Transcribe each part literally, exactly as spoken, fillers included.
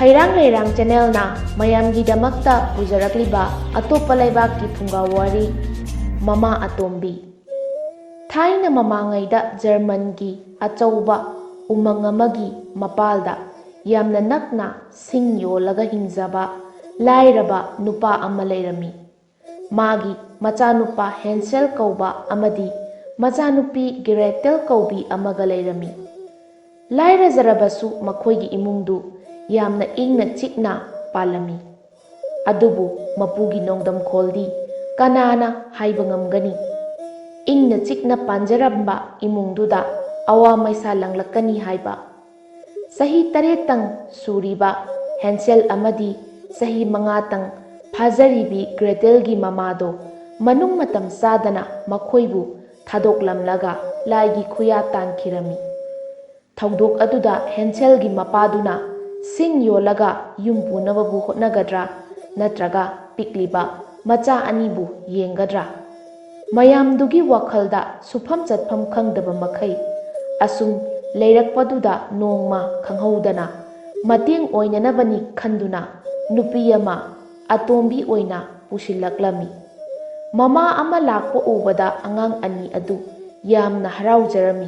ꯍꯩꯔꯥꯡ ꯂꯩꯔꯥꯡ ꯆꯦꯅꯦꯜꯅ ꯃꯌꯥꯝꯒꯤꯗꯃꯛꯇ ꯄꯨꯖꯔꯛꯂꯤꯕ ꯑꯇꯣꯞꯄ ꯂꯩꯕꯥꯛꯀꯤ ꯐꯨꯡꯒꯥ ꯋꯥꯔꯤ, ꯃꯃꯥ ꯑꯇꯣꯝꯕꯤ꯫ ꯊꯥꯏꯅ ꯃꯃꯥꯡꯉꯩꯗ ꯖꯔꯃꯟꯒꯤ ꯑꯆꯧꯕ ꯎꯃꯪ ꯑꯃꯒꯤ ꯃꯄꯥꯜꯗ ꯌꯥꯝꯅ ꯅꯛꯅ ꯁꯤꯡ ꯌꯣꯜꯂꯒ ꯍꯤꯡꯖꯕ ꯂꯥꯏꯔꯕ ꯅꯨꯄꯥ ꯑꯃ ꯂꯩꯔꯝꯃꯤ꯫ ꯃꯥꯒꯤ ꯃꯆꯥꯅꯨꯄꯥ ꯍꯦꯟꯁꯦꯜ ꯀꯧꯕ ꯑꯃꯗꯤ ꯃꯆꯥꯅꯨꯄꯤ ꯒ꯭ꯔꯦꯇꯦꯜ ꯀꯧꯕꯤ ꯑꯃꯒ ꯂꯩꯔꯝꯃꯤ꯫ ꯂꯥꯏꯔꯖꯔꯕꯁꯨ ꯃꯈꯣꯏꯒꯤ ꯏꯃꯨꯡꯗꯨ ꯌꯥꯝꯅ ꯏꯪꯅ ꯆꯤꯛꯅ ꯄꯥꯜꯂꯝꯃꯤ꯫ ꯑꯗꯨꯕꯨ ꯃꯄꯨꯒꯤ ꯅꯣꯡꯗꯝꯈꯣꯜꯗꯤ ꯀꯅꯥꯅ ꯍꯥꯏꯕ ꯉꯝꯒꯅꯤ? ꯏꯪꯅ ꯆꯤꯛꯅ ꯄꯥꯟꯖꯔꯝꯕ ꯏꯃꯨꯡꯗꯨꯗ ꯑꯋꯥ ꯃꯩꯁꯥ ꯂꯥꯡꯂꯛꯀꯅꯤ ꯍꯥꯏꯕ꯫ ꯆꯍꯤ ꯇꯔꯦꯠꯇꯪ ꯁꯨꯔꯤꯕ ꯍꯦꯟꯁꯦꯜ ꯑꯃꯗꯤ ꯆꯍꯤ ꯃꯉꯥꯇꯪ ꯐꯥꯖꯔꯤꯕꯤ ꯒ꯭ꯔꯦꯇꯦꯜꯒꯤ ꯃꯃꯥꯗꯣ ꯃꯅꯨꯡ ꯃꯇꯝ ꯆꯥꯗꯅ ꯃꯈꯣꯏꯕꯨ ꯊꯥꯗꯣꯛꯂꯝꯂꯒ ꯂꯥꯏꯒꯤ ꯈꯨꯌꯥ ꯇꯥꯟꯈꯤꯔꯝꯃꯤ꯫ ꯊꯧꯗꯣꯛ ꯑꯗꯨꯗ ꯍꯦꯟꯁꯦꯜꯒꯤ ꯃꯄꯥꯗꯨꯅ ꯁꯤꯡ ꯌꯣꯜꯂꯒ ꯌꯨꯝ ꯄꯨꯅꯕꯕꯨ ꯍꯣꯠꯅꯒꯗ꯭ꯔꯥ, ꯅꯠꯇ꯭ꯔꯒ ꯄꯤꯛꯂꯤꯕ ꯃꯆꯥ ꯑꯅꯤꯕꯨ ꯌꯦꯡꯒꯗ꯭ꯔꯥ? ꯃꯌꯥꯝꯗꯨꯒꯤ ꯋꯥꯈꯜꯗ ꯁꯨꯐꯝ ꯆꯠꯐꯝ ꯈꯪꯗꯕ ꯃꯈꯩ ꯑꯁꯨꯝ ꯂꯩꯔꯛꯄꯗꯨꯗ ꯅꯣꯡꯃ ꯈꯪꯍꯧꯗꯅ ꯃꯇꯦꯡ ꯑꯣꯏꯅꯅꯕꯅꯤ ꯈꯟꯗꯨꯅ ꯅꯨꯄꯤ ꯑꯃ ꯑꯇꯣꯝꯕꯤ ꯑꯣꯏꯅ ꯄꯨꯁꯤꯜꯂꯛꯂꯝꯃꯤ꯫ ꯃꯃꯥ ꯑꯃ ꯂꯥꯛꯄ ꯎꯕꯗ ꯑꯉꯥꯡ ꯑꯅꯤ ꯑꯗꯨ ꯌꯥꯝꯅ ꯍꯔꯥꯎꯖꯔꯝꯃꯤ꯫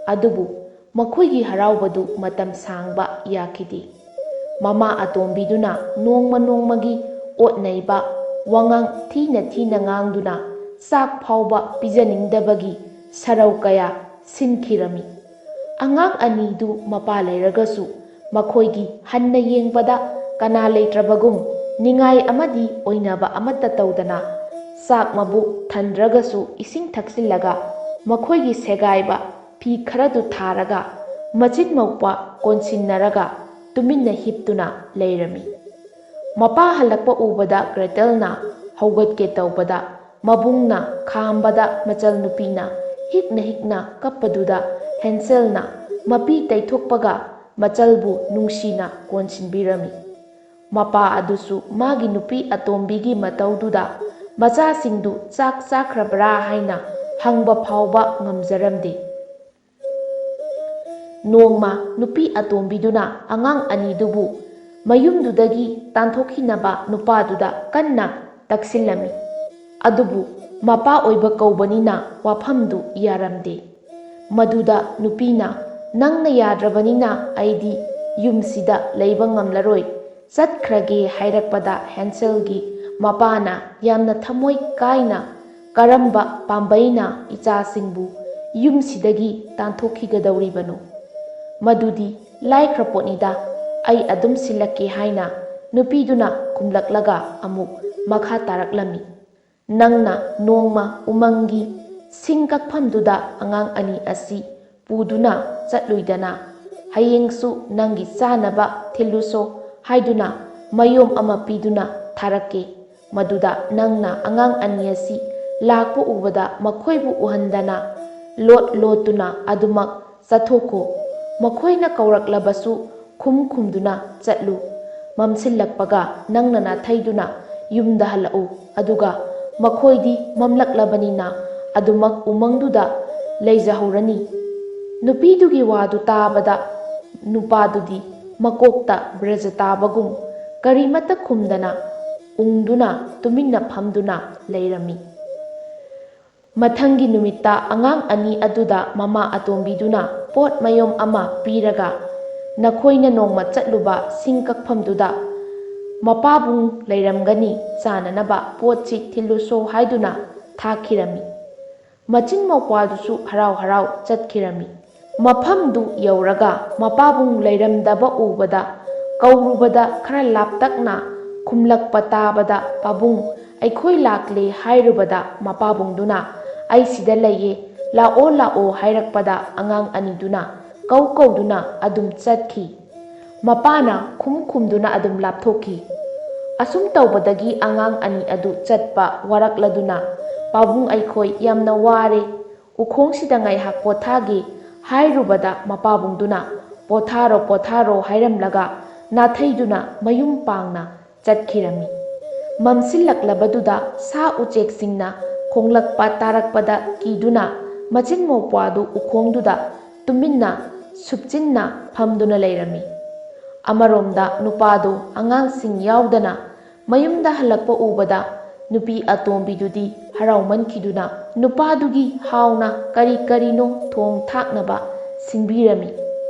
ꯑꯗꯨꯕꯨ ꯃꯈꯣꯏꯒꯤ ꯍꯔꯥꯎꯕꯗꯨ ꯃꯇꯝ ꯁꯥꯡꯕ ꯌꯥꯈꯤꯗꯦ꯫ ꯃꯃꯥ ꯑꯇꯣꯝꯕꯤꯗꯨꯅ ꯅꯣꯡꯃ ꯅꯣꯡꯃꯒꯤ ꯑꯣꯠ ꯅꯩꯕ, ꯋꯥꯉꯥꯡ ꯊꯤꯅ ꯊꯤꯅ ꯉꯥꯡꯗꯨꯅ ꯆꯥꯛ ꯐꯥꯎꯕ ꯄꯤꯖꯅꯤꯡꯗꯕꯒꯤ ꯁꯔꯧ ꯀꯌꯥ ꯁꯤꯟꯈꯤꯔꯝꯃꯤ꯫ ꯑꯉꯥꯡ ꯑꯅꯤꯗꯨ ꯃꯄꯥ ꯂꯩꯔꯒꯁꯨ ꯃꯈꯣꯏꯒꯤ ꯍꯟꯅ ꯌꯦꯡꯕꯗ ꯀꯅꯥ ꯂꯩꯇ꯭ꯔꯕꯒꯨꯝ ꯅꯤꯡꯉꯥꯏ ꯑꯃꯗꯤ ꯑꯣꯏꯅꯕ ꯑꯃꯠꯇ ꯇꯧꯗꯅ ꯆꯥꯛ ꯃꯕꯨꯛ ꯊꯟꯗ꯭ꯔꯒꯁꯨ ꯏꯁꯤꯡ ꯊꯛꯆꯤꯜꯂꯒ ꯃꯈꯣꯏꯒꯤ ꯁꯦꯒꯥꯏꯕ ꯐꯤ ꯈꯔꯗꯨ ꯊꯥꯔꯒ ꯃꯆꯤꯟ ꯃꯧꯄꯥ ꯀꯣꯟꯁꯤꯟꯅꯔꯒ ꯇꯨꯃꯤꯟꯅ ꯍꯤꯞꯇꯨꯅ ꯂꯩꯔꯝꯃꯤ꯫ ꯃꯄꯥ ꯍꯜꯂꯛꯄ ꯎꯕꯗ ꯒ꯭ꯔꯦꯇꯦꯜꯅ ꯍꯧꯒꯠꯀꯦ ꯇꯧꯕꯗ ꯃꯕꯨꯡꯅ ꯈꯥꯝꯕꯗ ꯃꯆꯜꯅꯨꯄꯤꯅ ꯍꯤꯛꯅ ꯍꯤꯛꯅ ꯀꯞꯄꯗꯨꯗ ꯍꯦꯟꯁꯦꯜꯅ ꯃꯄꯤ ꯇꯩꯊꯣꯛꯄꯒ ꯃꯆꯜꯕꯨ ꯅꯨꯡꯁꯤꯅ ꯀꯣꯟꯁꯤꯟꯕꯤꯔꯝꯃꯤ꯫ ꯃꯄꯥ ꯑꯗꯨꯁꯨ ꯃꯥꯒꯤ ꯅꯨꯄꯤ ꯑꯇꯣꯝꯕꯤꯒꯤ ꯃꯇꯧꯗꯨꯗ ꯃꯆꯥꯁꯤꯡꯗꯨ ꯆꯥꯛ ꯆꯥꯈ꯭ꯔꯕ꯭ꯔꯥ ꯍꯥꯏꯅ ꯍꯪꯕ ꯐꯥꯎꯕ ꯉꯝꯖꯔꯝꯗꯦ꯫ ꯅꯣꯡꯃ ꯅꯨꯄꯤ ꯑꯇꯣꯝꯕꯤꯗꯨꯅ ꯑꯉꯥꯡ ꯑꯅꯤꯗꯨꯕꯨ ꯃꯌꯨꯝꯗꯨꯗꯒꯤ ꯇꯥꯟꯊꯣꯛꯈꯤꯅꯕ ꯅꯨꯄꯥꯗꯨꯗ ꯀꯟꯅ ꯇꯛꯁꯤꯜꯂꯝꯃꯤ꯫ ꯑꯗꯨꯕꯨ ꯃꯄꯥ ꯑꯣꯏꯕ ꯀꯧꯕꯅꯤꯅ ꯋꯥꯐꯝꯗꯨ ꯌꯥꯔꯝꯗꯦ꯫ ꯃꯗꯨꯗ ꯅꯨꯄꯤꯅ, "ꯅꯪꯅ ꯌꯥꯗ꯭ꯔꯕꯅꯤꯅ ꯑꯩꯗꯤ ꯌꯨꯝꯁꯤꯗ ꯂꯩꯕ ꯉꯝꯂꯔꯣꯏ, ꯆꯠꯈ꯭ꯔꯒꯦ" ꯍꯥꯏꯔꯛꯄꯗ, ꯍꯦꯟꯁꯦꯜꯒꯤ ꯃꯄꯥꯅ ꯌꯥꯝꯅ ꯊꯃꯣꯏ ꯀꯥꯏꯅ, "ꯀꯔꯝꯕ ꯄꯥꯝꯕꯩꯅ ꯏꯆꯥꯁꯤꯡꯕꯨ ꯌꯨꯝꯁꯤꯗꯒꯤ ꯇꯥꯟꯊꯣꯛꯈꯤꯒꯗꯧꯔꯤꯕꯅꯣ? ꯃꯗꯨꯗꯤ ꯂꯥꯏꯈ꯭ꯔ ꯄꯣꯠꯅꯤꯗ, ꯑꯩ ꯑꯗꯨꯝ ꯁꯤꯜꯂꯛꯀꯦ" ꯍꯥꯏꯅ ꯅꯨꯄꯤꯗꯨꯅ ꯈꯨꯝꯂꯛꯂꯒ ꯑꯃꯨꯛ ꯃꯈꯥ ꯇꯥꯔꯛꯂꯝꯃꯤ, "ꯅꯪꯅ ꯅꯣꯡꯃ ꯎꯃꯪꯒꯤ ꯁꯤꯡ ꯀꯛꯐꯝꯗꯨꯗ ꯑꯉꯥꯡ ꯑꯅꯤ ꯑꯁꯤ ꯄꯨꯗꯨꯅ ꯆꯠꯂꯨꯏꯗꯅ? ꯍꯌꯦꯡꯁꯨ ꯅꯪꯒꯤ ꯆꯥꯅꯕ ꯊꯤꯜꯂꯨꯁꯣ" ꯍꯥꯏꯗꯨꯅ ꯃꯌꯣꯝ ꯑꯃ ꯄꯤꯗꯨꯅ ꯊꯥꯔꯛꯀꯦ꯫ ꯃꯗꯨꯗ ꯅꯪꯅ ꯑꯉꯥꯡ ꯑꯅꯤ ꯑꯁꯤ ꯂꯥꯛꯄ ꯎꯕꯗ ꯃꯈꯣꯏꯕꯨ ꯎꯍꯟꯗꯅ ꯂꯣꯠ ꯂꯣꯠꯇꯨꯅ ꯑꯗꯨꯃꯛ ꯆꯠꯊꯣꯛꯈꯣ꯫ ꯃꯈꯣꯏꯅ ꯀꯧꯔꯛꯂꯕꯁꯨ ꯈꯨꯝ ꯈꯨꯝꯗꯨꯅ ꯆꯠꯂꯨ꯫ ꯃꯝꯁꯤꯜꯂꯛꯄꯒ ꯅꯪꯅ ꯅꯥꯊꯩꯗꯨꯅ ꯌꯨꯝꯗ ꯍꯜꯂꯛꯎ꯫ ꯑꯗꯨꯒ ꯃꯈꯣꯏꯗꯤ ꯃꯝꯂꯛꯂꯕꯅꯤꯅ ꯑꯗꯨꯃꯛ ꯎꯃꯪꯗꯨꯗ ꯂꯩꯖꯍꯧꯔꯅꯤ꯫ ꯅꯨꯄꯤꯗꯨꯒꯤ ꯋꯥꯗꯨ ꯇꯥꯕꯗ ꯅꯨꯄꯥꯗꯨꯗꯤ ꯃꯀꯣꯛꯇ ꯕ꯭ꯔꯖ ꯇꯥꯕꯒꯨꯝ ꯀꯔꯤꯃꯠꯇ ꯈꯨꯝꯗꯅ ꯎꯪꯗꯨꯅ ꯇꯨꯃꯤꯟꯅ ꯐꯝꯗꯨꯅ ꯂꯩꯔꯝꯃꯤ꯫ ꯃꯊꯪꯒꯤ ꯅꯨꯃꯤꯠꯇ ꯑꯉꯥꯡ ꯑꯅꯤ ꯑꯗꯨꯗ ꯃꯃꯥ ꯑꯇꯣꯝꯕꯤꯗꯨꯅ ꯄꯣꯠ ꯃꯌꯣꯝ ꯑꯃ ꯄꯤꯔꯒ, "ꯅꯈꯣꯏꯅ ꯅꯣꯡꯃ ꯆꯠꯂꯨꯕ ꯁꯤꯡ ꯀꯛꯐꯝꯗꯨꯗ ꯃꯄꯥꯕꯨꯡ ꯂꯩꯔꯝꯒꯅꯤ, ꯆꯥꯅꯅꯕ ꯄꯣꯠꯁꯤ ꯊꯤꯜꯂꯨꯁꯣ" ꯍꯥꯏꯗꯨꯅ ꯊꯥꯈꯤꯔꯝꯃꯤ꯫ ꯃꯆꯤꯟ ꯃꯧꯄ꯭ꯋꯥꯗꯨꯁꯨ ꯍꯔꯥꯎ ꯍꯔꯥꯎ ꯆꯠꯈꯤꯔꯝꯃꯤ꯫ ꯃꯐꯝꯗꯨ ꯌꯧꯔꯒ ꯃꯄꯥꯕꯨꯡ ꯂꯩꯔꯝꯗꯕ ꯎꯕꯗ, ꯀꯧꯔꯨꯕꯗ ꯈꯔ ꯂꯥꯞꯇꯛꯅ ꯈꯨꯝꯂꯛꯄ ꯇꯥꯕꯗ, "ꯄꯥꯕꯨꯡ, ꯑꯩꯈꯣꯏ ꯂꯥꯛꯂꯦ" ꯍꯥꯏꯔꯨꯕꯗ, ꯃꯄꯥꯕꯨꯡꯗꯨꯅ, "ꯑꯩ ꯁꯤꯗ ꯂꯩꯌꯦ, ꯂꯥꯛꯑꯣ ꯂꯥꯛꯑꯣ" ꯍꯥꯏꯔꯛꯄꯗ, ꯑꯉꯥꯡ ꯑꯅꯤꯗꯨꯅ ꯀꯧ ꯀꯧꯗꯨꯅ ꯑꯗꯨꯝ ꯆꯠꯈꯤ꯫ ꯃꯄꯥꯅ ꯈꯨꯝ ꯈꯨꯝꯗꯨꯅ ꯑꯗꯨꯝ ꯂꯥꯞꯊꯣꯛꯈꯤ꯫ ꯑꯁꯨꯝ ꯇꯧꯕꯗꯒꯤ ꯑꯉꯥꯡ ꯑꯅꯤ ꯑꯗꯨ ꯆꯠꯄ ꯋꯥꯔꯛꯂꯗꯨꯅ, "ꯄꯥꯕꯨꯡ, ꯑꯩꯈꯣꯏ ꯌꯥꯝꯅ ꯋꯥꯔꯦ, ꯎꯈꯣꯡꯁꯤꯗ ꯉꯥꯏꯍꯥꯛ ꯄꯣꯊꯥꯒꯦ" ꯍꯥꯏꯔꯨꯕꯗ, ꯃꯄꯥꯕꯨꯡꯗꯨꯅ, "ꯄꯣꯊꯥꯔꯣ, ꯄꯣꯊꯥꯔꯣ" ꯍꯥꯏꯔꯝꯂꯒ ꯅꯥꯊꯩꯗꯨꯅ ꯃꯌꯨꯝ ꯄꯥꯡꯅ ꯆꯠꯈꯤꯔꯝꯃꯤ꯫ ꯃꯝꯁꯤꯜꯂꯛꯂꯕꯗꯨꯗ ꯁꯥ ꯎꯆꯦꯛꯁꯤꯡꯅ ꯈꯣꯡꯂꯛꯄ ꯇꯥꯔꯛꯄꯗ ꯀꯤꯗꯨꯅ ꯃꯆꯤꯟ ꯃꯧꯄ꯭ꯋꯥꯗꯨ ꯎꯈꯣꯡꯗꯨꯗ ꯇꯨꯃꯤꯟꯅ ꯁꯨꯞꯆꯤꯟꯅ ꯐꯝꯗꯨꯅ ꯂꯩꯔꯝꯃꯤ꯫ ꯑꯃꯔꯣꯝꯗ ꯅꯨꯄꯥꯗꯨ ꯑꯉꯥꯡꯁꯤꯡ ꯌꯥꯎꯗꯅ ꯃꯌꯨꯝꯗ ꯍꯜꯂꯛꯄ ꯎꯕꯗ ꯅꯨꯄꯤ ꯑꯇꯣꯝꯕꯤꯗꯨꯗꯤ ꯍꯔꯥꯎꯃꯟꯈꯤꯗꯨꯅ ꯅꯨꯄꯥꯗꯨꯒꯤ ꯍꯥꯎꯅ ꯀꯔꯤ ꯀꯔꯤꯅꯣ ꯊꯣꯡ ꯊꯥꯛꯅꯕ ꯁꯤꯟꯕꯤꯔꯝꯃꯤ꯫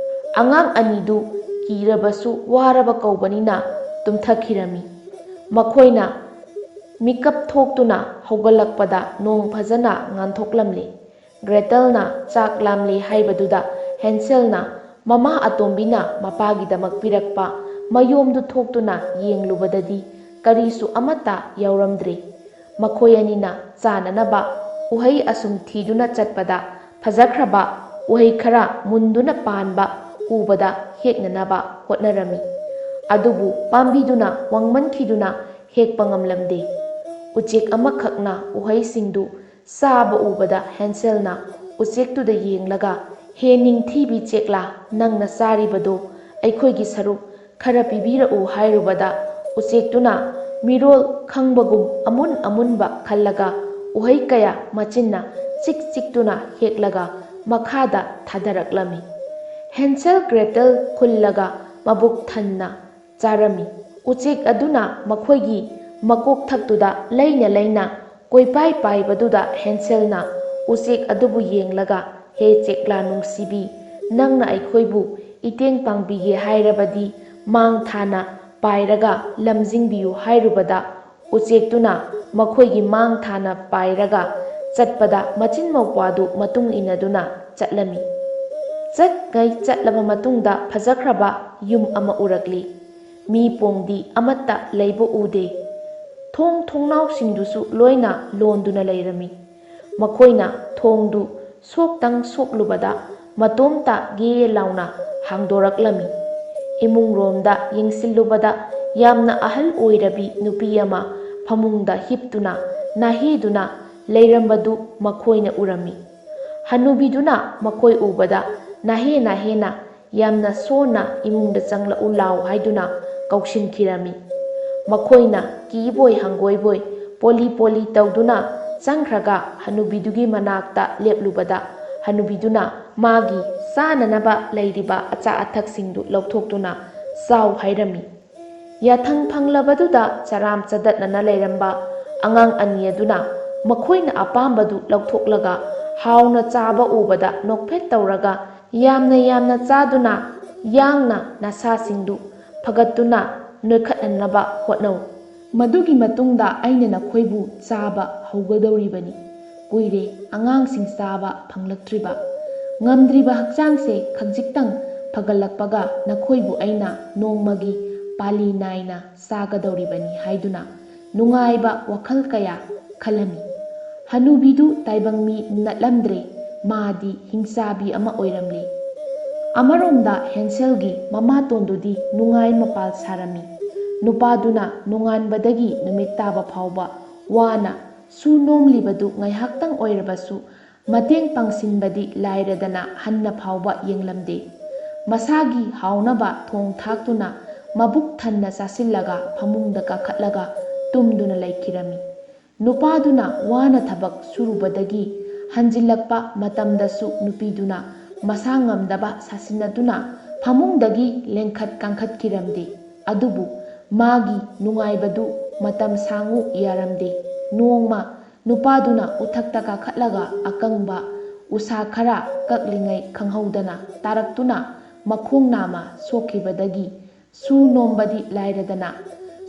ꯑꯉꯥꯡ ꯑꯅꯤꯗꯨ ꯀꯤꯔꯕꯁꯨ ꯋꯥꯔꯕ ꯀꯧꯕꯅꯤꯅ ꯇꯨꯝꯊꯈꯤꯔꯝꯃꯤ꯫ ꯃꯈꯣꯏꯅ ꯃꯤꯀꯞ ꯊꯣꯛꯇꯨꯅ ꯍꯧꯒꯠꯂꯛꯄꯗ ꯅꯣꯡ ꯐꯖꯅ ꯉꯥꯟꯊꯣꯛꯂꯝꯂꯦ꯫ ꯒ꯭ꯔꯦꯇꯜꯅ ꯆꯥꯛ ꯂꯥꯝꯂꯦ ꯍꯥꯏꯕꯗꯨꯗ ꯍꯦꯟꯁꯦꯜꯅ ꯃꯃꯥ ꯑꯇꯣꯝꯕꯤꯅ ꯃꯄꯥꯒꯤꯗꯃꯛ ꯄꯤꯔꯛꯄ ꯃꯌꯣꯝꯗꯨ ꯊꯣꯛꯇꯨꯅ ꯌꯦꯡꯂꯨꯕꯗꯗꯤ ꯀꯔꯤꯁꯨ ꯑꯃꯠꯇ ꯌꯥꯎꯔꯝꯗ꯭ꯔꯦ꯫ ꯃꯈꯣꯏ ꯑꯅꯤꯅ ꯆꯥꯅꯅꯕ ꯎꯍꯩ ꯑꯁꯨꯝ ꯊꯤꯗꯨꯅ ꯆꯠꯄꯗ ꯐꯖꯈ꯭ꯔꯕ ꯎꯍꯩ ꯈꯔ ꯃꯨꯟꯗꯨꯅ ꯄꯥꯟꯕ ꯎꯕꯗ ꯍꯦꯛꯅꯅꯕ ꯍꯣꯠꯅꯔꯝꯃꯤ꯫ ꯑꯗꯨꯕꯨ ꯄꯥꯝꯕꯤꯗꯨꯅ ꯋꯥꯡꯃꯟꯈꯤꯗꯨꯅ ꯍꯦꯛꯄ ꯉꯝꯂꯝꯗꯦ꯫ ꯎꯆꯦꯛ ꯑꯃꯈꯛꯅ ꯎꯍꯩꯁꯤꯡꯗꯨ ꯆꯥꯕ ꯎꯕꯗ ꯍꯦꯟꯁꯦꯜꯅ ꯎꯆꯦꯛꯇꯨꯗ ꯌꯦꯡꯂꯒ, "ꯍꯦ ꯅꯤꯡꯊꯤꯕꯤ ꯆꯦꯛꯂꯥ, ꯅꯪꯅ ꯆꯥꯔꯤꯕꯗꯨ ꯑꯩꯈꯣꯏꯒꯤ ꯁꯔꯨꯛ ꯈꯔ ꯄꯤꯕꯤꯔꯛꯎ" ꯍꯥꯏꯔꯨꯕꯗ, ꯎꯆꯦꯛꯇꯨꯅ ꯃꯤꯔꯣꯜ ꯈꯪꯕꯒꯨꯝ ꯑꯃꯨꯟ ꯑꯃꯨꯟꯕ ꯈꯜꯂꯒ ꯎꯍꯩ ꯀꯌꯥ ꯃꯆꯤꯟꯅ ꯆꯤꯛ ꯆꯤꯛꯇꯨꯅ ꯍꯦꯛꯂꯒ ꯃꯈꯥꯗ ꯊꯥꯗꯔꯛꯂꯝꯃꯤ꯫ ꯍꯦꯟꯁꯦꯜ ꯒ꯭ꯔꯦꯇꯜ ꯈꯨꯜꯂꯒ ꯃꯕꯨꯛ ꯊꯟꯅ ꯆꯥꯔꯝꯃꯤ꯫ ꯎꯆꯦꯛ ꯑꯗꯨꯅ ꯃꯈꯣꯏꯒꯤ ꯃꯀꯣꯛꯊꯛꯇꯨꯗ ꯂꯩꯅ ꯂꯩꯅ ꯀꯣꯏꯄꯥꯏ ꯄꯥꯏꯕꯗꯨꯗ ꯍꯦꯟꯁꯦꯜꯅ ꯎꯆꯦꯛ ꯑꯗꯨꯕꯨ ꯌꯦꯡꯂꯒ, "ꯍꯦ ꯆꯦꯛꯂꯥ ꯅꯨꯡꯁꯤꯕꯤ, ꯅꯪꯅ ꯑꯩꯈꯣꯏꯕꯨ ꯏꯇꯦꯡ ꯄꯥꯡꯕꯤꯒꯦ ꯍꯥꯏꯔꯕꯗꯤ ꯃꯥꯡ ꯊꯥꯅ ꯄꯥꯏꯔꯒ ꯂꯝꯖꯤꯡꯕꯤꯌꯨ" ꯍꯥꯏꯔꯨꯕꯗ, ꯎꯆꯦꯛꯇꯨꯅ ꯃꯈꯣꯏꯒꯤ ꯃꯥꯡ ꯊꯥꯅ ꯄꯥꯏꯔꯒ ꯆꯠꯄꯗ ꯃꯆꯤꯟ ꯃꯧꯄ꯭ꯋꯥꯗꯨ ꯃꯇꯨꯡ ꯏꯟꯅꯗꯨꯅ ꯆꯠꯂꯝꯃꯤ꯫ ꯆꯠꯈꯩ ꯆꯠꯂꯕ ꯃꯇꯨꯡꯗ ꯐꯖꯈ꯭ꯔꯕ ꯌꯨꯝ ꯑꯃ ꯎꯔꯛꯂꯤ꯫ ꯃꯤ ꯄꯣꯡꯗꯤ ꯑꯃꯠꯇ ꯂꯩꯕ ꯎꯗꯦ꯫ ꯊꯣꯡ ꯊꯣꯡꯅꯥꯎꯁꯤꯡꯗꯨꯁꯨ ꯂꯣꯏꯅ ꯂꯣꯟꯗꯨꯅ ꯂꯩꯔꯝꯃꯤ꯫ ꯃꯈꯣꯏꯅ ꯊꯣꯡꯗꯨ ꯁꯣꯛꯇꯪ ꯁꯣꯛꯂꯨꯕꯗ ꯃꯇꯣꯝꯇ ꯒꯦ ꯂꯥꯎꯅ ꯍꯥꯡꯗꯣꯔꯛꯂꯝꯃꯤ꯫ ꯏꯃꯨꯡꯔꯣꯝꯗ ꯌꯦꯡꯁꯤꯜꯂꯨꯕꯗ ꯌꯥꯝꯅ ꯑꯍꯜ ꯑꯣꯏꯔꯕꯤ ꯅꯨꯄꯤ ꯑꯃ ꯐꯃꯨꯡꯗ ꯍꯤꯞꯇꯨꯅ ꯅꯥꯍꯦꯗꯨꯅ ꯂꯩꯔꯝꯕꯗꯨ ꯃꯈꯣꯏꯅ ꯎꯔꯝꯃꯤ꯫ ꯍꯅꯨꯕꯤꯗꯨꯅ ꯃꯈꯣꯏ ꯎꯕꯗ ꯅꯥꯍꯦ ꯅꯥꯍꯦꯅ ꯌꯥꯝꯅ ꯁꯣꯟꯅ ꯏꯃꯨꯡꯗ ꯆꯪꯂꯛꯎ ꯂꯥꯎ ꯍꯥꯏꯗꯨꯅ ꯀꯧꯁꯤꯟꯈꯤꯔꯝꯃꯤ꯫ ꯃꯈꯣꯏꯅ ꯀꯤꯕꯣꯏ ꯍꯪꯒꯣꯏꯕꯣꯏ ꯄꯣꯂꯤ ꯄꯣꯂꯤ ꯇꯧꯗꯨꯅ ꯆꯪꯈ꯭ꯔꯒ ꯍꯅꯨꯕꯤꯗꯨꯒꯤ ꯃꯅꯥꯛꯇ ꯂꯦꯞꯂꯨꯕꯗ ꯍꯅꯨꯕꯤꯗꯨꯅ ꯃꯥꯒꯤ ꯆꯥꯅꯅꯕ ꯂꯩꯔꯤꯕ ꯑꯆꯥ ꯑꯊꯛꯁꯤꯡꯗꯨ ꯂꯧꯊꯣꯛꯇꯨꯅ ꯆꯥꯎ ꯍꯥꯏꯔꯝꯃꯤ꯫ ꯌꯥꯊꯪ ꯐꯪꯂꯕꯗꯨꯗ ꯆꯔꯥꯝ ꯆꯗꯠꯅꯅ ꯂꯩꯔꯝꯕ ꯑꯉꯥꯡ ꯑꯅꯤ ꯑꯗꯨꯅ ꯃꯈꯣꯏꯅ ꯑꯄꯥꯝꯕꯗꯨ ꯂꯧꯊꯣꯛꯂꯒ ꯍꯥꯎꯅ ꯆꯥꯕ ꯎꯕꯗ ꯅꯣꯛꯐꯦꯠ ꯇꯧꯔꯒ ꯌꯥꯝꯅ ꯌꯥꯝꯅ ꯆꯥꯗꯨꯅ ꯌꯥꯡꯅ ꯅꯁꯥꯁꯤꯡꯗꯨ ꯐꯒꯠꯇꯨꯅ ꯅꯣꯏꯈꯠꯍꯟꯅꯕ ꯍꯣꯠꯅꯧ꯫ ꯃꯗꯨꯒꯤ ꯃꯇꯨꯡꯗ ꯑꯩꯅ ꯅꯈꯣꯏꯕꯨ ꯆꯥꯕ ꯍꯧꯒꯗꯧꯔꯤꯕꯅꯤ꯫ ꯀꯨꯏꯔꯦ ꯑꯉꯥꯡꯁꯤꯡ ꯆꯥꯕ ꯐꯪꯂꯛꯇ꯭ꯔꯤꯕ꯫ ꯉꯝꯗ꯭ꯔꯤꯕ ꯍꯛꯆꯥꯡꯁꯦ ꯈꯖꯤꯛꯇꯪ ꯐꯒꯠꯂꯛꯄꯒ ꯅꯈꯣꯏꯕꯨ ꯑꯩꯅ ꯅꯣꯡꯃꯒꯤ ꯄꯥꯂꯤ ꯅꯥꯏꯅ ꯆꯥꯒꯗꯧꯔꯤꯕꯅꯤ ꯍꯥꯏꯗꯨꯅ ꯅꯨꯡꯉꯥꯏꯕ ꯋꯥꯈꯜ ꯀꯌꯥ ꯈꯜꯂꯝꯃꯤ꯫ ꯍꯅꯨꯕꯤꯗꯨ ꯇꯥꯏꯕꯪ ꯃꯤ ꯅꯠꯂꯝꯗ꯭ꯔꯦ꯫ ꯃꯥꯗꯤ ꯍꯤꯡꯆꯥꯕꯤ ꯑꯃ ꯑꯣꯏꯔꯝꯂꯦ꯫ ꯑꯃꯔꯣꯝꯗ ꯍꯦꯟꯁꯦꯜꯒꯤ ꯃꯃꯥꯇꯣꯟꯗꯨꯗꯤ ꯅꯨꯡꯉꯥꯏ ꯃꯄꯥꯜ ꯁꯥꯔꯝꯃꯤ꯫ ꯅꯨꯄꯥꯗꯨꯅ ꯅꯣꯡꯉꯥꯟꯕꯗꯒꯤ ꯅꯨꯃꯤꯠ ꯇꯥꯕ ꯐꯥꯎꯕ ꯋꯥꯅ ꯁꯨ ꯅꯣꯝꯂꯤꯕꯗꯨ ꯉꯥꯏꯍꯥꯛꯇꯪ ꯑꯣꯏꯔꯕꯁꯨ ꯃꯇꯦꯡ ꯄꯥꯡꯁꯤꯟꯕꯗꯤ ꯂꯥꯏꯔꯗꯅ ꯍꯟꯅ ꯐꯥꯎꯕ ꯌꯦꯡꯂꯝꯗꯦ꯫ ꯃꯁꯥꯒꯤ ꯍꯥꯎꯅꯕ ꯊꯣꯡ ꯊꯥꯛꯇꯨꯅ ꯃꯕꯨꯛ ꯊꯟꯅ ꯆꯥꯁꯤꯜꯂꯒ ꯐꯃꯨꯡꯗ ꯀꯥꯈꯠꯂꯒ ꯇꯨꯝꯗꯨꯅ ꯂꯩꯈꯤꯔꯝꯃꯤ꯫ ꯅꯨꯄꯥꯗꯨꯅ ꯋꯥꯅ ꯊꯕꯛ ꯁꯨꯔꯨꯕꯗꯒꯤ ꯍꯟꯖꯤꯜꯂꯛꯄ ꯃꯇꯝꯗꯁꯨ ꯅꯨꯄꯤꯗꯨꯅ ꯃꯁꯥ ꯉꯝꯗꯕ ꯁꯥꯁꯤꯟꯅꯗꯨꯅ ꯐꯃꯨꯡꯗꯒꯤ ꯂꯦꯡꯈꯠ ꯀꯥꯡꯈꯠꯈꯤꯔꯝꯗꯦ꯫ ꯑꯗꯨꯕꯨ ꯃꯥꯒꯤ ꯅꯨꯡꯉꯥꯏꯕꯗꯨ ꯃꯇꯝ ꯁꯥꯡꯉꯨ ꯌꯥꯔꯝꯗꯦ꯫ ꯅꯣꯡꯃ ꯅꯨꯄꯥꯗꯨꯅ ꯎꯊꯛꯇ ꯀꯥꯈꯠꯂꯒ ꯑꯀꯪꯕ ꯎꯁꯥ ꯈꯔ ꯀꯛꯂꯤꯉꯩ ꯈꯪꯍꯧꯗꯅ ꯇꯥꯔꯛꯇꯨꯅ ꯃꯈꯣꯡ ꯅꯥꯝꯃ ꯁꯣꯛꯈꯤꯕꯗꯒꯤ ꯁꯨ ꯅꯣꯝꯕꯗꯤ ꯂꯥꯏꯔꯗꯅ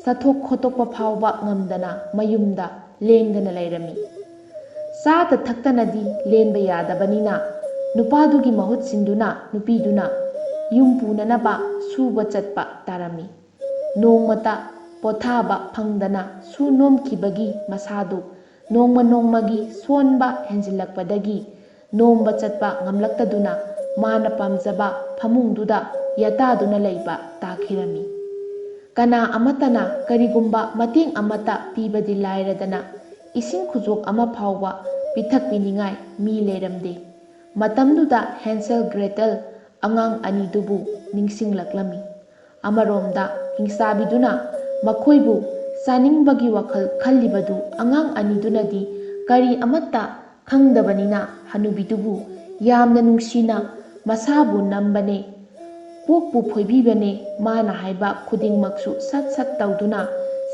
ꯆꯠꯊꯣꯛ ꯈꯣꯠꯇꯣꯛꯄ ꯐꯥꯎꯕ ꯉꯝꯗꯅ ꯃꯌꯨꯝꯗ ꯂꯦꯡꯗꯅ ꯂꯩꯔꯝꯃꯤ꯫ ꯆꯥꯗ ꯊꯛꯇꯅꯗꯤ ꯂꯦꯟꯕ ꯌꯥꯗꯕꯅꯤꯅ ꯅꯨꯄꯥꯗꯨꯒꯤ ꯃꯍꯨꯠ ꯁꯤꯟꯗꯨꯅ ꯅꯨꯄꯤꯗꯨꯅ ꯌꯨꯝ ꯄꯨꯅꯅꯕ ꯁꯨꯕ ꯆꯠꯄ ꯇꯥꯔꯝꯃꯤ꯫ ꯅꯣꯡꯃꯇ ꯄꯣꯊꯥꯕ ꯐꯪꯗꯅ ꯁꯨ ꯅꯣꯝꯈꯤꯕꯒꯤ ꯃꯁꯥꯗꯨ ꯅꯣꯡꯃ ꯅꯣꯡꯃꯒꯤ ꯁꯣꯟꯕ ꯍꯦꯟꯖꯤꯜꯂꯛꯄꯗꯒꯤ ꯅꯣꯝꯕ ꯆꯠꯄ ꯉꯝꯂꯛꯇꯗꯨꯅ ꯃꯥꯅ ꯄꯥꯝꯖꯕ ꯐꯃꯨꯡꯗꯨꯗ ꯌꯥꯇꯥꯗꯨꯅ ꯂꯩꯕ ꯇꯥꯈꯤꯔꯝꯃꯤ꯫ ꯀꯅꯥ ꯑꯃꯠꯇꯅ ꯀꯔꯤꯒꯨꯝꯕ ꯃꯇꯦꯡ ꯑꯃꯠꯇ ꯄꯤꯕꯗꯤ ꯂꯥꯏꯔꯗꯅ ꯏꯁꯤꯡ ꯈꯨꯖꯣꯛ ꯑꯃ ꯐꯥꯎꯕ ꯄꯤꯊꯛꯄꯤꯅꯤꯡꯉꯥꯏ ꯃꯤ ꯂꯩꯔꯝꯗꯦ꯫ ꯃꯇꯝꯗꯨꯗ ꯍꯦꯟꯁꯦꯜ ꯒ꯭ꯔꯦꯇꯦꯜ ꯑꯉꯥꯡ ꯑꯅꯤꯗꯨꯕꯨ ꯅꯤꯡꯁꯤꯡꯂꯛꯂꯝꯃꯤ꯫ ꯑꯃꯔꯣꯝꯗ ꯍꯤꯡꯆꯥꯕꯤꯗꯨꯅ ꯃꯈꯣꯏꯕꯨ ꯆꯥꯅꯤꯡꯕꯒꯤ ꯋꯥꯈꯜ ꯈꯜꯂꯤꯕꯗꯨ ꯑꯉꯥꯡ ꯑꯅꯤꯗꯨꯅꯗꯤ ꯀꯔꯤ ꯑꯃꯠꯇ ꯈꯪꯗꯕꯅꯤꯅ ꯍꯅꯨꯕꯤꯗꯨꯕꯨ ꯌꯥꯝꯅ ꯅꯨꯡꯁꯤꯅ ꯃꯁꯥꯕꯨ ꯅꯝꯕꯅꯦ꯫ ꯄꯣꯛꯄꯨ ꯐꯣꯏꯕꯤꯕꯅꯦ꯫ ꯃꯥꯅ ꯍꯥꯏꯕ ꯈꯨꯗꯤꯡꯃꯛꯁꯨ ꯁꯠ ꯁꯠ ꯇꯧꯗꯨꯅ,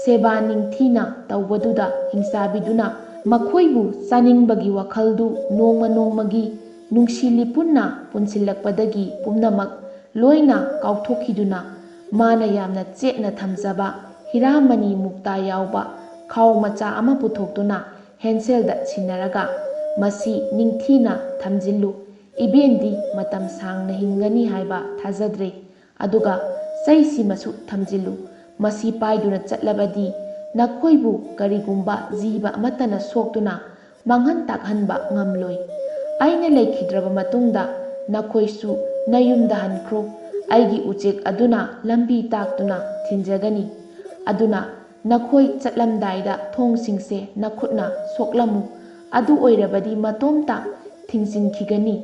ꯁꯦꯕꯥ ꯅꯤꯡꯊꯤꯅ ꯇꯧꯕꯗꯨꯗ ꯍꯤꯡꯆꯥꯕꯤꯗꯨꯅ ꯃꯈꯣꯏꯕꯨ ꯆꯥꯅꯤꯡꯕꯒꯤ ꯋꯥꯈꯜꯗꯨ ꯅꯣꯡꯃ ꯅꯣꯡꯃꯒꯤ ꯅꯨꯡꯁꯤ ꯂꯤꯄꯨꯟꯅ ꯄꯨꯟꯁꯤꯜꯂꯛꯄꯗꯒꯤ ꯄꯨꯝꯅꯃꯛ ꯂꯣꯏꯅ ꯀꯥꯎꯊꯣꯛꯈꯤꯗꯨꯅ, ꯃꯥꯅ ꯌꯥꯝꯅ ꯆꯦꯠꯅ ꯊꯝꯖꯕ ꯍꯤꯔꯥꯃꯅꯤ ꯃꯨꯛꯇꯥ ꯌꯥꯎꯕ ꯈꯥꯎ ꯃꯆꯥ ꯑꯃ ꯄꯨꯊꯣꯛꯇꯨꯅ ꯍꯦꯟꯁꯦꯜꯗ ꯁꯤꯟꯅꯔꯒ, "ꯃꯁꯤ ꯅꯤꯡꯊꯤꯅ ꯊꯝꯖꯤꯜꯂꯨ꯫ ꯏꯕꯦꯟꯗꯤ ꯃꯇꯝ ꯁꯥꯡꯅ ꯍꯤꯡꯒꯅꯤ ꯍꯥꯏꯕ ꯊꯥꯖꯗ꯭ꯔꯦ꯫ ꯑꯗꯨꯒ ꯆꯩꯁꯤꯃꯁꯨ ꯊꯝꯖꯤꯜꯂꯨ꯫ ꯃꯁꯤ ꯄꯥꯏꯗꯨꯅ ꯆꯠꯂꯕꯗꯤ ꯅꯈꯣꯏꯕꯨ ꯀꯔꯤꯒꯨꯝꯕ ꯖꯤꯕ ꯑꯃꯠꯇꯅ ꯁꯣꯛꯇꯨꯅ ꯃꯥꯡꯍꯟ ꯇꯥꯛꯍꯟꯕ ꯉꯝꯂꯣꯏ꯫ ꯑꯩꯅ ꯂꯩꯈꯤꯗ꯭ꯔꯕ ꯃꯇꯨꯡꯗ ꯅꯈꯣꯏꯁꯨ ꯅꯌꯨꯝꯗ ꯍꯟꯈ꯭ꯔꯣ꯫ ꯑꯩꯒꯤ ꯎꯆꯦꯛ ꯑꯗꯨꯅ ꯂꯝꯕꯤ ꯇꯥꯛꯇꯨꯅ ꯊꯤꯟꯖꯒꯅꯤ꯫ ꯑꯗꯨꯅ ꯅꯈꯣꯏ ꯆꯠꯂꯝꯗꯥꯏꯗ ꯊꯣꯡꯁꯤꯡꯁꯦ ꯅꯈꯨꯠꯅ ꯁꯣꯛꯂꯝꯃꯨ꯫ ꯑꯗꯨ ꯑꯣꯏꯔꯕꯗꯤ ꯃꯇꯣꯝꯇ ꯊꯤꯡꯖꯤꯟꯈꯤꯒꯅꯤ꯫"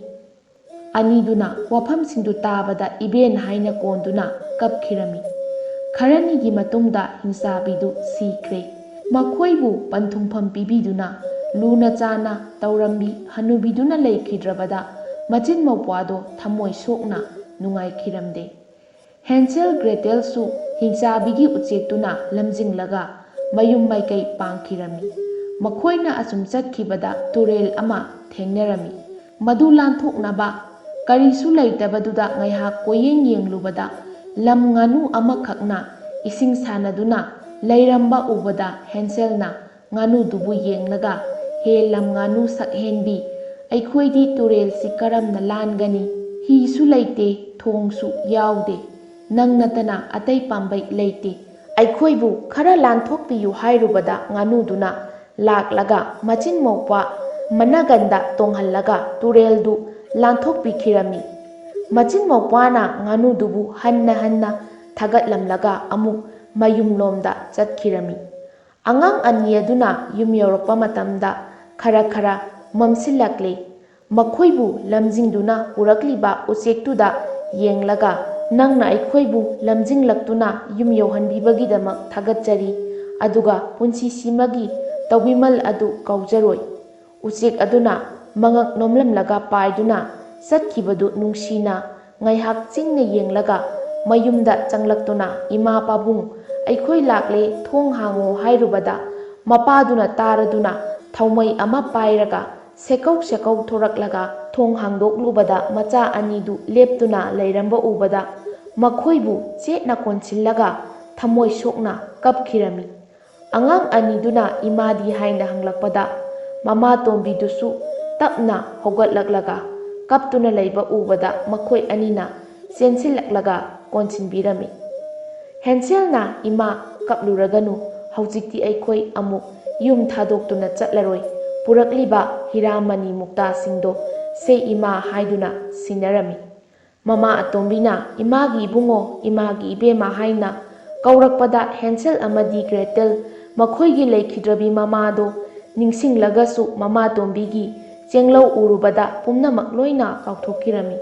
ꯑꯅꯤꯗꯨꯅ ꯋꯥꯐꯝꯁꯤꯡꯗꯨ ꯇꯥꯕꯗ ꯏꯕꯦꯟ ꯍꯥꯏꯅ ꯀꯣꯟꯗꯨꯅ ꯀꯞꯈꯤꯔꯝꯃꯤ꯫ ꯈꯔꯅꯤꯒꯤ ꯃꯇꯨꯡꯗ ꯍꯤꯡꯆꯥꯕꯤꯗꯨ ꯁꯤꯈ꯭ꯔꯦ꯫ ꯃꯈꯣꯏꯕꯨ ꯄꯟꯊꯨꯡꯐꯝ ꯄꯤꯕꯤꯗꯨꯅ ꯂꯨꯅ ꯆꯥꯅ ꯇꯧꯔꯝꯕꯤ ꯍꯅꯨꯕꯤꯗꯨꯅ ꯂꯩꯈꯤꯗ꯭ꯔꯕꯗ ꯃꯆꯤꯟ ꯃꯧꯄ꯭ꯋꯥꯗꯣ ꯊꯃꯣꯏ ꯁꯣꯛꯅ ꯅꯨꯡꯉꯥꯏꯈꯤꯔꯝꯗꯦ꯫ ꯍꯦꯟꯁꯦꯜ ꯒ꯭ꯔꯦꯇꯦꯜꯁꯨ ꯍꯤꯡꯆꯥꯕꯤꯒꯤ ꯎꯆꯦꯛꯇꯨꯅ ꯂꯝꯖꯤꯡꯂꯒ ꯃꯌꯨꯝ ꯃꯥꯏꯀꯩ ꯄꯥꯡꯈꯤꯔꯝꯃꯤ꯫ ꯃꯈꯣꯏꯅ ꯑꯁꯨꯝ ꯆꯠꯈꯤꯕꯗ ꯇꯨꯔꯦꯜ ꯑꯃ ꯊꯦꯡꯅꯔꯝꯃꯤ꯫ ꯃꯗꯨ ꯂꯥꯟꯊꯣꯛꯅꯕ ꯀꯔꯤꯁꯨ ꯂꯩꯇꯕꯗꯨꯗ ꯉꯥꯏꯍꯥꯛ ꯀꯣꯏꯌꯦꯡ ꯌꯦꯡꯂꯨꯕꯗ ꯂꯝ ꯉꯥꯅꯨ ꯑꯃꯈꯛꯅ ꯏꯁꯤꯡ ꯁꯥꯟꯅꯗꯨꯅ ꯂꯩꯔꯝꯕ ꯎꯕꯗ ꯍꯦꯟꯁꯦꯜꯅ ꯉꯥꯅꯨꯗꯨꯕꯨ ꯌꯦꯡꯂꯒ, "ꯍꯦ ꯂꯝ ꯉꯥꯅꯨ ꯁꯛꯍꯦꯟꯕꯤ, ꯑꯩꯈꯣꯏꯗꯤ ꯇꯨꯔꯦꯜꯁꯤ ꯀꯔꯝꯅ ꯂꯥꯟꯒꯅꯤ? ꯍꯤꯁꯨ ꯂꯩꯇꯦ, ꯊꯣꯡꯁꯨ ꯌꯥꯎꯗꯦ꯫ ꯅꯪ ꯅꯠꯇꯅ ꯑꯇꯩ ꯄꯥꯝꯕꯩ ꯂꯩꯇꯦ꯫ ꯑꯩꯈꯣꯏꯕꯨ ꯈꯔ ꯂꯥꯟꯊꯣꯛꯄꯤꯌꯨ" ꯍꯥꯏꯔꯨꯕꯗ ꯉꯥꯅꯨꯗꯨꯅ ꯂꯥꯛꯂꯒ ꯃꯆꯤꯟ ꯃꯧꯄ꯭ꯋꯥ ꯃꯅꯒꯟꯗ ꯇꯣꯡꯍꯜꯂꯒ ꯇꯨꯔꯦꯜꯗꯨ ꯂꯥꯟꯊꯣꯛꯄꯤꯈꯤꯔꯝꯃꯤ꯫ ꯃꯆꯤꯟ ꯃꯧꯄ꯭ꯋꯥꯅ ꯉꯥꯅꯨꯗꯨꯕꯨ ꯍꯟꯅ ꯍꯟꯅ ꯊꯥꯒꯠꯂꯝꯂꯒ ꯑꯃꯨꯛ ꯃꯌꯨꯝꯂꯣꯝꯗ ꯆꯠꯈꯤꯔꯝꯃꯤ꯫ ꯑꯉꯥꯡ ꯑꯅꯤ ꯑꯗꯨꯅ ꯌꯨꯝ ꯌꯧꯔꯛꯄ ꯃꯇꯝꯗ ꯈꯔ ꯈꯔ ꯃꯝꯁꯤꯜꯂꯛꯂꯦ꯫ ꯃꯈꯣꯏꯕꯨ ꯂꯝꯖꯤꯡꯗꯨꯅ ꯄꯨꯔꯛꯂꯤꯕ ꯎꯆꯦꯛꯇꯨꯗ ꯌꯦꯡꯂꯒ, "ꯅꯪꯅ ꯑꯩꯈꯣꯏꯕꯨ ꯂꯝꯖꯤꯡꯂꯛꯇꯨꯅ ꯌꯨꯝ ꯌꯧꯍꯟꯕꯤꯕꯒꯤꯗꯃꯛ ꯊꯥꯒꯠꯆꯔꯤ, ꯑꯗꯨꯒ ꯄꯨꯟꯁꯤꯁꯤꯃꯒꯤ ꯇꯧꯕꯤꯃꯜ ꯑꯗꯨ ꯀꯥꯎꯖꯔꯣꯏ꯫" ꯎꯆꯦꯛ ꯑꯗꯨꯅ ꯃꯉꯛ ꯅꯣꯝꯂꯝꯂꯒ ꯄꯥꯏꯗꯨꯅ ꯆꯠꯈꯤꯕꯗꯨ ꯅꯨꯡꯁꯤꯅ ꯉꯥꯏꯍꯥꯛ ꯆꯤꯡꯅ ꯌꯦꯡꯂꯒ ꯃꯌꯨꯝꯗ ꯆꯪꯂꯛꯇꯨꯅ, "ꯏꯃꯥ ꯄꯥꯕꯨꯡ, ꯑꯩꯈꯣꯏ ꯂꯥꯛꯂꯦ, ꯊꯣꯡ ꯍꯥꯡꯉꯣ" ꯍꯥꯏꯔꯨꯕꯗ, ꯃꯄꯥꯗꯨꯅ ꯇꯥꯔꯗꯨꯅ ꯊꯧꯃꯩ ꯑꯃ ꯄꯥꯏꯔꯒ ꯁꯦꯀꯧ ꯁꯦꯀꯧ ꯊꯣꯔꯛꯂꯒ ꯊꯣꯡ ꯍꯥꯡꯗꯣꯛꯂꯨꯕꯗ, ꯃꯆꯥ ꯑꯅꯤꯗꯨ ꯂꯦꯞꯇꯨꯅ ꯂꯩꯔꯝꯕ ꯎꯕꯗ, ꯃꯈꯣꯏꯕꯨ ꯆꯦꯠꯅ ꯀꯣꯟꯁꯤꯜꯂꯒ ꯊꯃꯣꯏ ꯁꯣꯛꯅ ꯀꯞꯈꯤꯔꯝꯃꯤ꯫ ꯑꯉꯥꯡ ꯑꯅꯤꯗꯨꯅ "ꯏꯃꯥꯗꯤ?" ꯍꯥꯏꯅ ꯍꯪꯂꯛꯄꯗ, ꯃꯃꯥ ꯇꯣꯝꯕꯤꯗꯨꯁꯨ ꯇꯞꯅ ꯍꯧꯒꯠꯂꯛꯂꯒ ꯀꯞꯇꯨꯅ ꯂꯩꯕ ꯎꯕꯗ, ꯃꯈꯣꯏ ꯑꯅꯤꯅ ꯆꯦꯟꯁꯤꯜꯂꯛꯂꯒ ꯀꯣꯟꯁꯤꯟꯕꯤꯔꯝꯃꯤ꯫ ꯍꯦꯟꯁꯦꯜꯅ, "ꯏꯃꯥ, ꯀꯞꯂꯨꯔꯒꯅꯨ, ꯍꯧꯖꯤꯛꯇꯤ ꯑꯩꯈꯣꯏ ꯑꯃꯨꯛ ꯌꯨꯝ ꯊꯥꯗꯣꯛꯇꯨꯅ ꯆꯠꯂꯔꯣꯏ, ꯄꯨꯔꯛꯂꯤꯕ ꯍꯤꯔꯥ ꯃꯅꯤ ꯃꯨꯛꯇꯥꯁꯤꯡꯗꯣ ꯁꯦ ꯏꯃꯥ" ꯍꯥꯏꯗꯨꯅ ꯁꯤꯟꯅꯔꯝꯃꯤ꯫ ꯃꯃꯥ ꯑꯇꯣꯝꯕꯤꯅ "ꯏꯃꯥꯒꯤ ꯏꯕꯨꯡꯉꯣ, ꯏꯃꯥꯒꯤ ꯏꯕꯦꯝꯃ" ꯍꯥꯏꯅ ꯀꯧꯔꯛꯄꯗ, ꯍꯦꯟꯁꯦꯜ ꯑꯃꯗꯤ ꯒ꯭ꯔꯦꯇꯦꯜ ꯃꯈꯣꯏꯒꯤ ꯂꯩꯈꯤꯗ꯭ꯔꯕꯤ ꯃꯃꯥꯗꯣ ꯅꯤꯡꯁꯤꯡꯂꯒꯁꯨ, ꯃꯃꯥ ꯇꯣꯝꯕꯤꯒꯤ ꯆꯦꯡꯂꯧ ꯎꯔꯨꯕꯗ ꯄꯨꯝꯅꯃꯛ ꯂꯣꯏꯅ ꯀꯥꯎꯊꯣꯛꯈꯤꯔꯝꯃꯤ꯫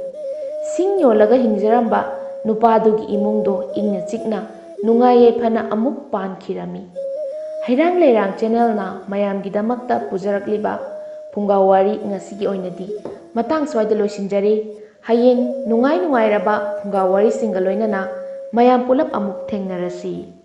ꯁꯤꯡ ꯌꯣꯜꯂꯒ ꯍꯤꯡꯖꯔꯝꯕ ꯅꯨꯄꯥꯗꯨꯒꯤ ꯏꯃꯨꯡꯗꯣ ꯏꯪꯅ ꯆꯤꯛꯅ, ꯅꯨꯡꯉꯥꯏ ꯌꯥꯏꯐꯅ ꯑꯃꯨꯛ ꯄꯥꯟꯈꯤꯔꯝꯃꯤ꯫ ꯍꯩꯔꯥꯡ ꯂꯩꯔꯥꯡ ꯆꯦꯅꯦꯜꯅ ꯃꯌꯥꯝꯒꯤꯗꯃꯛꯇ ꯄꯨꯖꯔꯛꯂꯤꯕ ꯐꯨꯡꯒꯥ ꯋꯥꯔꯤ ꯉꯁꯤꯒꯤ ꯑꯣꯏꯅꯗꯤ ꯃꯇꯥꯡ ꯁ꯭ꯋꯥꯏꯗ ꯂꯣꯏꯁꯤꯟꯖꯔꯦ꯫ ꯍꯌꯦꯡ ꯅꯨꯡꯉꯥꯏ ꯅꯨꯡꯉꯥꯏꯔꯕ ꯐꯨꯡꯒꯥ ꯋꯥꯔꯤꯁꯤꯡꯒ ꯂꯣꯏꯅꯅ ꯃꯌꯥꯝ ꯄꯨꯂꯞ ꯑꯃꯨꯛ ꯊꯦꯡꯅꯔꯁꯤ꯫